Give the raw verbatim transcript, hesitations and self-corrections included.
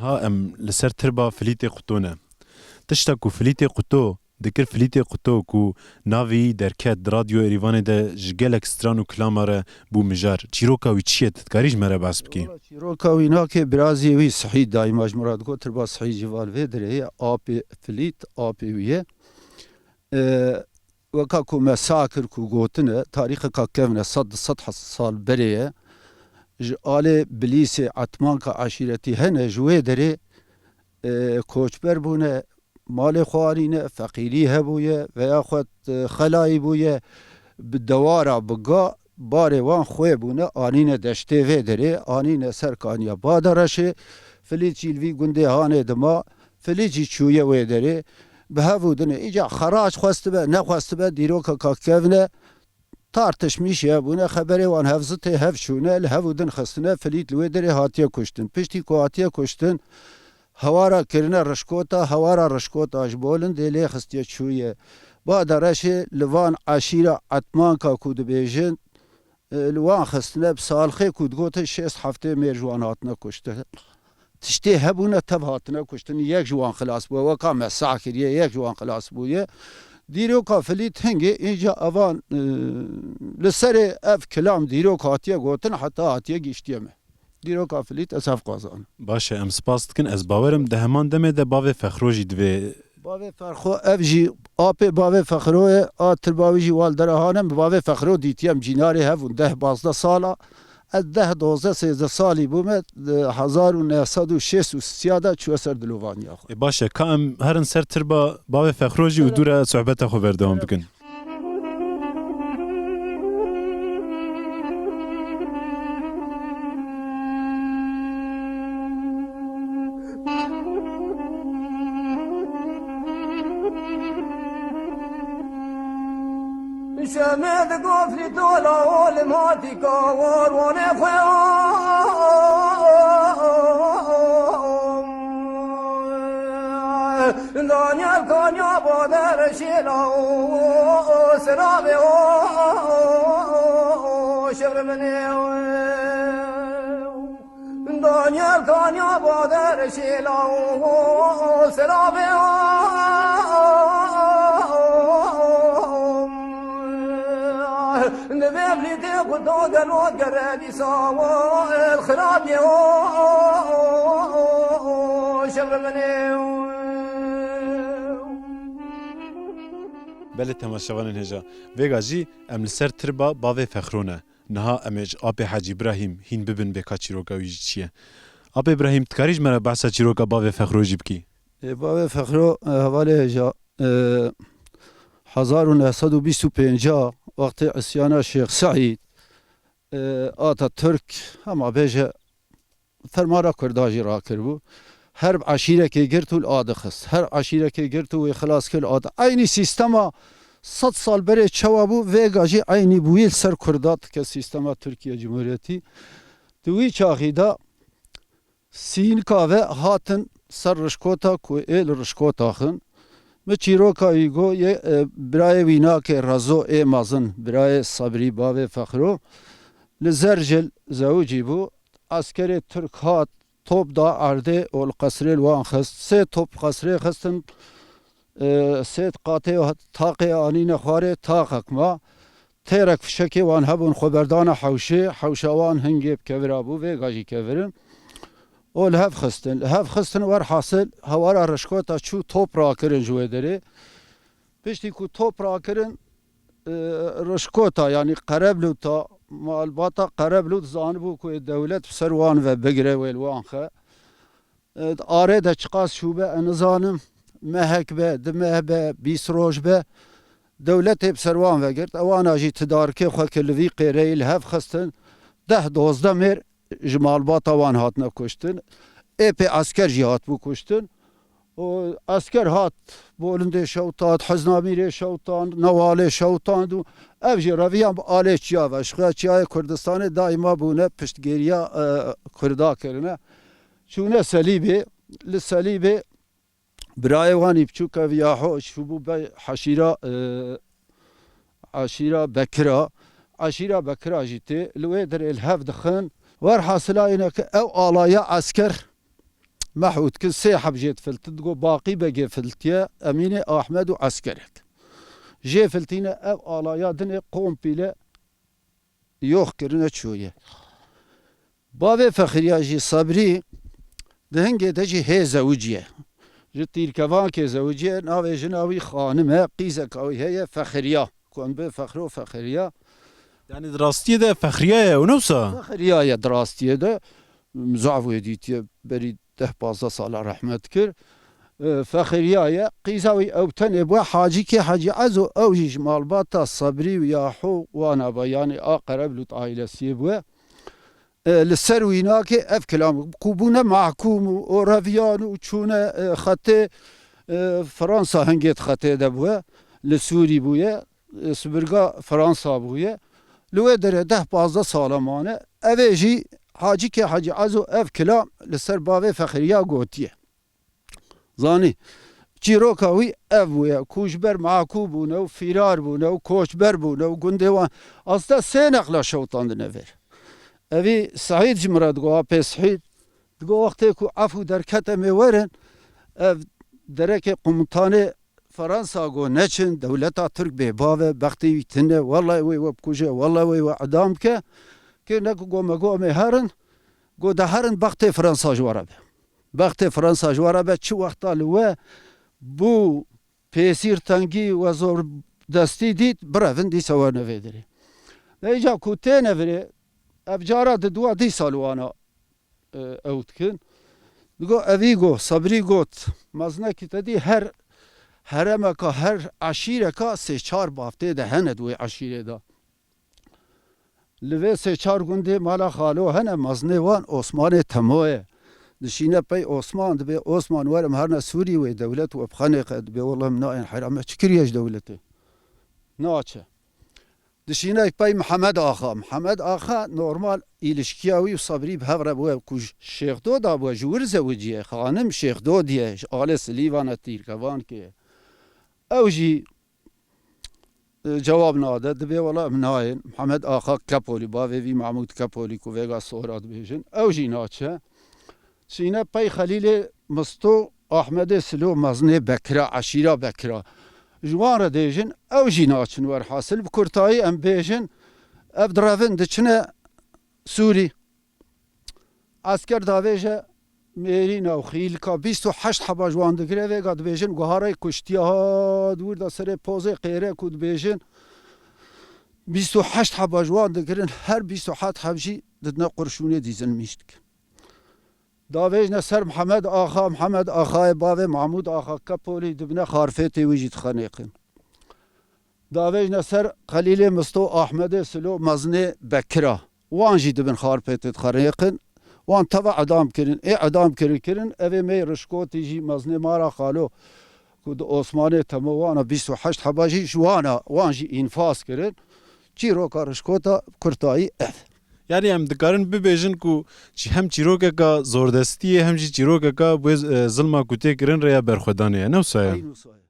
Ha em li ser tirba Filîtê Quto ne. Tişta ku Filîtê Quto dikir, Filîtê Quto ku navê wî derket di Radyo Êrîvanê de ji gelek stran û kilama re bû mijar. Çîroka wî çi ye? Tu dikarî ji me re behs bikî? Wala çîroka wî nake, birazê wî Sihî, daîma ji min re digot tirba Sihî Cîval vê derê ye, apê Filît, apê wî ye. E, weka ku me seh kir ku gotine, tarîxeka kevn e, sed, du sed sal berê ye. Ji alê Bilîsê, Etmanka eşîretî hene ji wê derê, e, koçber bûne, malê xwe anîne, feqîrî hebûye veya xwe, e, xelayî bûye, bi dewara, bi ga, barê wan xwê bûne, anîne deştê vê derê, anîne ser kaniya Badereşê, Filît jî li vî gundê hanê dima, Filît jî çûye wê derê, bi hev û dinê. Îca xerac xwestibe, nexwestibe, dîrokeka kevn e, tartişmîş hebûne, xeberê wan hevzitê hev çûne, li hev û din xistine, Filît li wê derê hatiye kuştin. Piştî ku hatiye kuştin, hewara kirine Rişkota, hewara Rişkota ji Bolindê lê xistiye çûye Badereşê, li van eşîra Etmanka ku dibêjin, e, li wan xistine, bi salxê ku digotin şêst heftê mêr ji wan hatine kuştin. Tiştê hebûne tev hatine kuştin, yek ji wan xilas bûye, weka me seh kiriye, yek ji wan xilas bûye. Dîroka Filît hingê, înca evan, e, li serê ev kilam dîrok hatiye gotin, heta hatiye gihiştiye me. Dîroka Filît ez hev qazanim. Baş e, em spas dikin. Ez bawerim di heman demê de bavê Fexro jî divê. Bavê Fexro, ev jî apê bavê Fexro ye, a tirba wî jî wal dera hane, min bavê Fexro dîtiye, em cînarê hev bûn, deh pazdeh sala. Ez deh, dozdeh, sêzdeh salî bûme, di hezar û neh sed û şêst û sisiya de çûye ser dilovaniya xwe. Ê baş e, ka em herin ser tirba bavê Fexro jî û dû re sohbeta xwe berdewam bikin. Şemê di gofrî tola ol matîka war wanê xwe. Daniel kanya bader şêla o, o, o, serabe o, o, o, o, şevre mene o. Daniel kanya bader şêla o, o, o, serabe o, o, o, o, o. Divê vlîtê quto gelo gere dîsa o, el xirabê o, o, o, o, o, şevre mene o. Belê temaşevanên hêja, vêga jî em li ser tirba bavê Fexro ne. Niha em ê ji apê Hecî Îbrahîm hîn bibin bê ka çîroka wî jî çi ye. Apê Îbrahîm, dikarî ji me re behsa çîroka bavê Fexro jî bikî? Ê, bavê Fexro, e, hevalê hêja, e, hezar û neh sed û bîst û pênc wextê îsyana Şêx Seîd, e, Atatürk, hema bêje, fermana Kurda jî rakiribû. Her eşîrekê girt û li a dixist. Her eşîrekê girt û wê xilas kir li a di-, eynî sîstema sed sal berê çawa bû, vêga jî eynî bûyî li ser Kurda dike sîstema Tirkiye Cumhuriyetî. Di wî çaxî de sînika ve hatin ser Rişkota ku ê li Rişkota xin. Min çîroka wî got, yê, e, birayê wî nake Rezo ê mezin, birayê Sebrî, bavê Fexro. Li Zercil zewicî bû. Eskerê Tirk hat, top da erdê û li qesrê li wan xist. Sê top qesrê xistin, e, sê qatê taqê anîne xwarê, taqek ma. Têrek fişekê wan hebûn, xwe berdana hewşê, hewşa wan hingê bi kevira bû, vêga jî kevirin. Û li hev xistin. Li hev xistin, werhasil hewara Rişkota çû top rakirin ji wê derê. Piştî ku top rakirin, e, Rişkota, yanî Qereblûta, malbata Qereblût zanibû ku ê dewlet bi ser wan ve bigire, wê li wan xe. E, arê de çiqas çûbe, ez nizanim, mehek be, du meh be, bîst roj be, dewletê bi ser wan vegirt. Ewana jî tidarikê xwe kir li vî qêreyî li hev xistin, deh dozdeh mêr ji malbata wan hatine kuştin. Êpê esker jî hatibû kuştin. Û esker hat, Bolindê şewtand, Hiznamîrê şewtand, Newalê şewtand û ev jî reviyan bi alê çiya ve. Ji xuya çiyayê Kurdistanê daîma bûne piştgêriya, e, Kurda kirine. Çûne Selîbê, li Selîbê birayê wan î biçûk ev Yaho çûbû be heşîra, e, eşîra Bekira. Eşîra Bekira jî tê, li wê derê li hev dixin. Werhasila yine ke ew alaya esker mehû dikin, sê heb jê difiltin, digo Baqî Begê filtiye, Emînê, Ahmed û eskerek. Jê filtîne ev alaya dinê kompîle yox kirine çûye. Bavê Fexiriya jî Sebrî di hingê de jî hê zewiciye. Ji Tîrkevankê zewiciye, navê jina wî Xanim e, qîzeka wî heye Fexiriya. Ku em bê Fexro Fexiriya. Yani di rastiyê de Fexriya ye, û ne wisa? Fexriya ye di rastiyê de. Min zaf wê dîtiye, berî deh pazdeh sala rehmet kir. E, Fexriya ye. Qîza wî ew tenê bû. Hacîkê Hacî Ezo, ew jî ji malbata Sebrî û Yaho wana be, yanî a Qereblût aîlesiyê bû. E, li ser wînakê ev kilam ku bûne mahkûm û oreviyan û çûne, e, xetê, e, Fransa hingê di xetê de bûye, li Sûrî bûye, e, sibirga Fransa bûye. Li wê derê deh pazdeh sala mane. Ev ê jî Hacîkê Hacî Ezo ev kilam li ser bavê Fexriya gotiye. Zanî, çîroka wî ev bûye ku ji ber makû bûne û fîrar bûne û koçber bûne û gundê wan, asta sê neqla şewtandine vir. Evî Seîd ji min re digo, apê Seîd, digo wextê ku efû derkete mê werin, ev derekê qumitanê Fransa go neçin, dewleta Tirk bê bav e, bextê wî tune, wellahî wê we bikuje, wellahî wê we idam bike. Kê ne ku go me go em ê herin, go de herin, bextê Fransa ji we re be. Bextê Fransa ji we re be, çi wexta li we bû pêsîr tengî we zor destî dît, birevin dîsa we nevê dirê. Vêca ku têne virê, ev cara di dua dîsa li wana, e, ew dikin. Digo, evî go, Sebrî got, mezinekî te dî her heremeka, her eşîreka sê çar bav tê de hene di wê eşîrê de. Li vê sê çar gundê mala xalo hene, mezinê wan Osmanê Temo ye. Dişîne pey Osman, dibê Osman werim herine Sûrî wê dewlet we bixenêqe, dibê wele min nayên hera me çi kiriye ji dewletê? Naçe. Dişîne pey Mihemed Axa. Mihemed Axa normal îlişkiya wî û Sebrî bi hev re bûye ku ji Şêxdo da bûye, ji wir zewiciye, xanim Şêxdodî ye, ji alê Silîvana Tîrkevankê ye. Ew jî e, cewab nade, dibê wela em nayên. Mihemed Axa Kepolî, bavê vî Mahmûd Kepolî ku vêga Sora dibêjin, ew jî naçe. Çîne pey Xelîlê Misto, Ahmedê Silo, mezinê Bekira, eşîra Bekira. Ji wan re dêjin, ew jî naçin werhasil. Bi kurtayî em bêjin, ev direvin diçine Sûrî. Esker davêje mêrîna û xîlika bîst û heşt heba ji wan digire, vêga dibêjin guharey kuştiya ha di wir de serê pozê qêre ku dibêjin bîst û heşt heba ji wan digirin, her bîst û heşt heb jî didine qurşûnê dîzilmîş dikin. Davêjne ser Mihemed Axa, Mihemed Axayê bavê Mahmûd Axa Kepolî dibine xarfêtê wî jî dixenêqin. Davêjne ser Xelîlê Misto, Ahmedê Silo, mezinê Bekira. Wan jî dibin xarpêtê dixerêqin. Wan teva edam kirin. Ê edam kirin kirin. Evê me Rişkotî jî mezinê Mara Xalo ku di Osmanê Temo wana bîst û heşt heba jî ji wana wan jî înfaz kirin. Çîroka Rişkota kurtayî ev. Yani em dikarin bibêjin ku çi hem çîrokeka zordestiyê hem jî çîrokeka bu, e, zilma ku tê kirin rêya berxwedanê ye. Ne wisa ye? Eyn wisa ye.